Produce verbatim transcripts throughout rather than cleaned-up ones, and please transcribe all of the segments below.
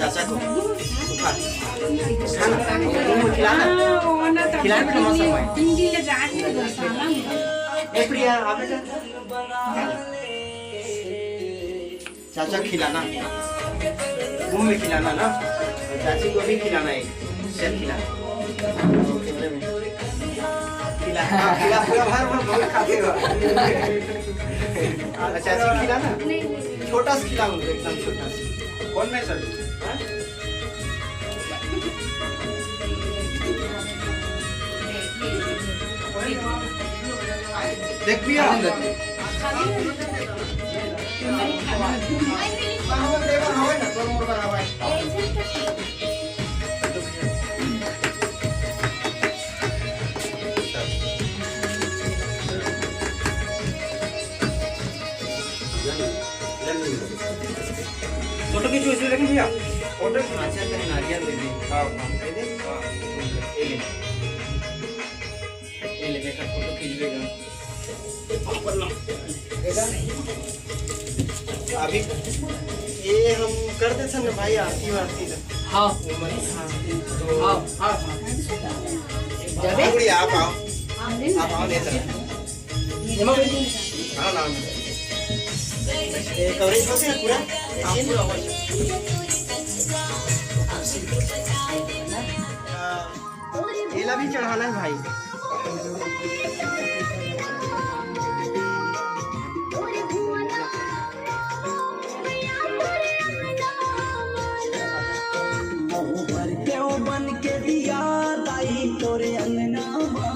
चाचा को उठा, उठा ना, मुंह में खिला ना, खिला ना, खिला ना, मौसम है। ए प्रिया, आ बेटा। चाचा खिलाना, मुंह में खिलाना ना, चाची को भी खिलाना है, शेर खिलाना। खिला, हाँ, खिला, पूरा भर, भर, बहुत खाते हो। अच्छा, चाची खिलाना, छोटा सा खिलाओ, एकदम छोटा सा। कौन में सर? हाँ? देख भैया। फोटो खींचो, इसलिए देखें भैया। फोटो खींचो। अच्छा, तेरे नारियल दे दे। हाँ, हाँ, दे दे। हाँ, ये ले। ये ले, देखा, फोटो खींच लेगा। अभी ये हम कर देते ना भाई, आरती वारती ना। हाँ। हाँ, हाँ, हाँ। जाबे? आप आओ। आप आओ, नहीं सर। एमा बैठ। हाँ, ना। ए, कवरेज बस है पूरा? हाँ, पूरा हो गया। हाँ, एला भी चढ़ाना है भाई। मुँह भर के वो बन के दिया दाई तोरे अंगना मा।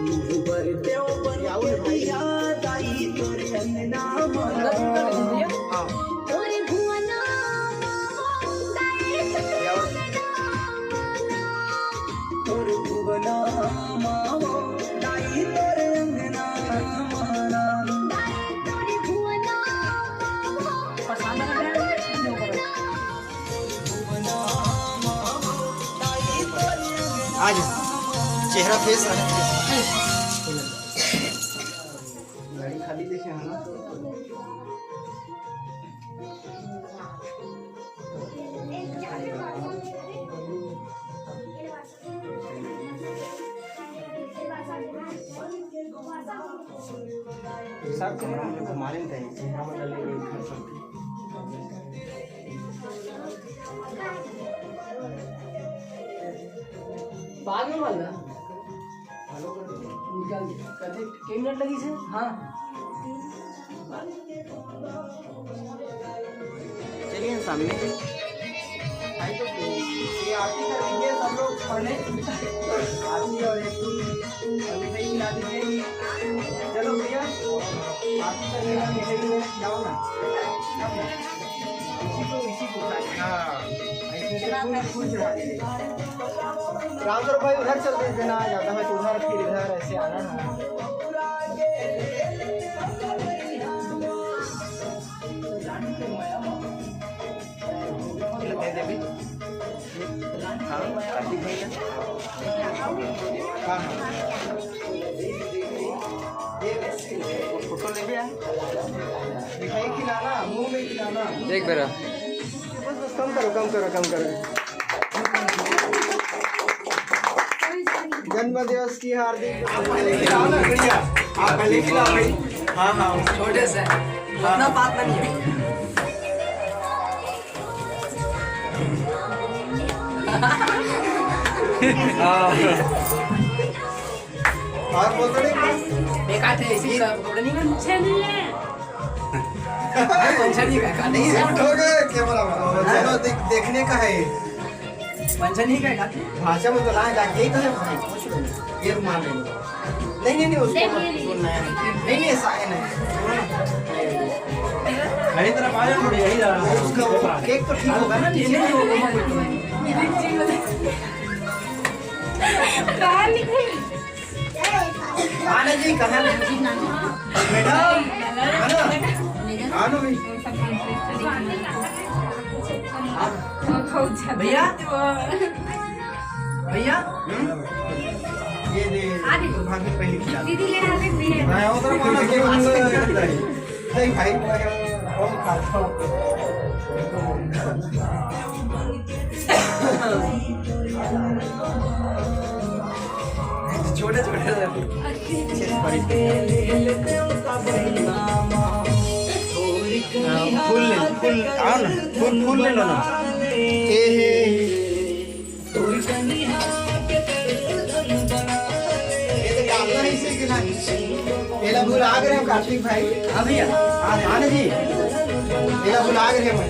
मुँह भर के वो बन के दिया दाई तोरे अंगना मा। हाँ। तोरे भुवना मा वो दाई तोरे अंगना मा। तोरे भुवना मा वो दाई तोरे अंगना मा। दाई तोरे भुवना मा वो पसंद आ रहा है। आ जा, चेहरा फेस रहे। गाड़ी खाली देखे हैं ना? सब चेहरा में घुमा लेते हैं, चेहरा बदल लेंगे। बाद में मारना। निकाल दे। कते, के मिनट लगी से? हाँ। चलिए सामने। भाई तो ये आरती कर दीजिए, सब लोग पढ़ने। आरती और एक फूल और मिठाई खिला दीजिए। चलो भैया, आरती कर दीजिए, मिठाई खिलाओ ना। इसी को, इसी को उठा के, हाँ, इसमें से फूल, फूल चढ़ा दीजिए। रामधर भाई उधर चल दे देना, आ जाता है तो उधर, फिर इधर ऐसे आना ना। हाँ, कार्तिक भाई का। हाँ, हाँ। फोटो लेबे यार। मिठाई खिलाना, मुंह में खिलाना। देख बेरा। बस, बस, कम करो, कम करो, कम करो। जन्म दिवस की हार्दिक आप पहले खिलाओ ना, भैया। आप पहले खिलाओ भाई। हाँ, हाँ। छोटे से। उतना बात नहीं है। हाँ। और बोल दो। बेकार थे, इसी का पकड़ नहीं है। अच्छा नहीं है। अच्छा नहीं है, नहीं, नहीं। Shoot हो गया camera में। चलो, देख, देखने का है। पंचन ही का है? भाषा में तो लाए जाके ही तो है भाई। ये रुमाल ले लो। नहीं, नहीं, नहीं, उसको मत, नहीं, नहीं। उसको नया है। नहीं, नहीं, ऐसा है नहीं। मेरी तरफ आ जाओ, थोड़ी यही जा रहा है। उसका वो cake तो ठीक होगा ना, नीचे? नहीं, नहीं, वो, वो, वो, वो। कहाँ लिखी? आना जी, कहाँ? मैडम, आना। आना भाई। भैया, भैया, हम्म? ये दे, भाभी पहली खिला दे। दीदी ले आते हैं। हाँ, वो तो मानो कि मास्क नहीं भाई, मैं कह रहा हूँ, हम खा लो। छोटे छोटे। फूल ले, फूल, आओ ना, फूल, फूल ले लो ना। ए हे। ये तो डालना है इसे कि नहीं? एला भुला गए हम कार्तिक भाई। हाँ भैया, हाँ, हाँ जी। एला भुला गए हम।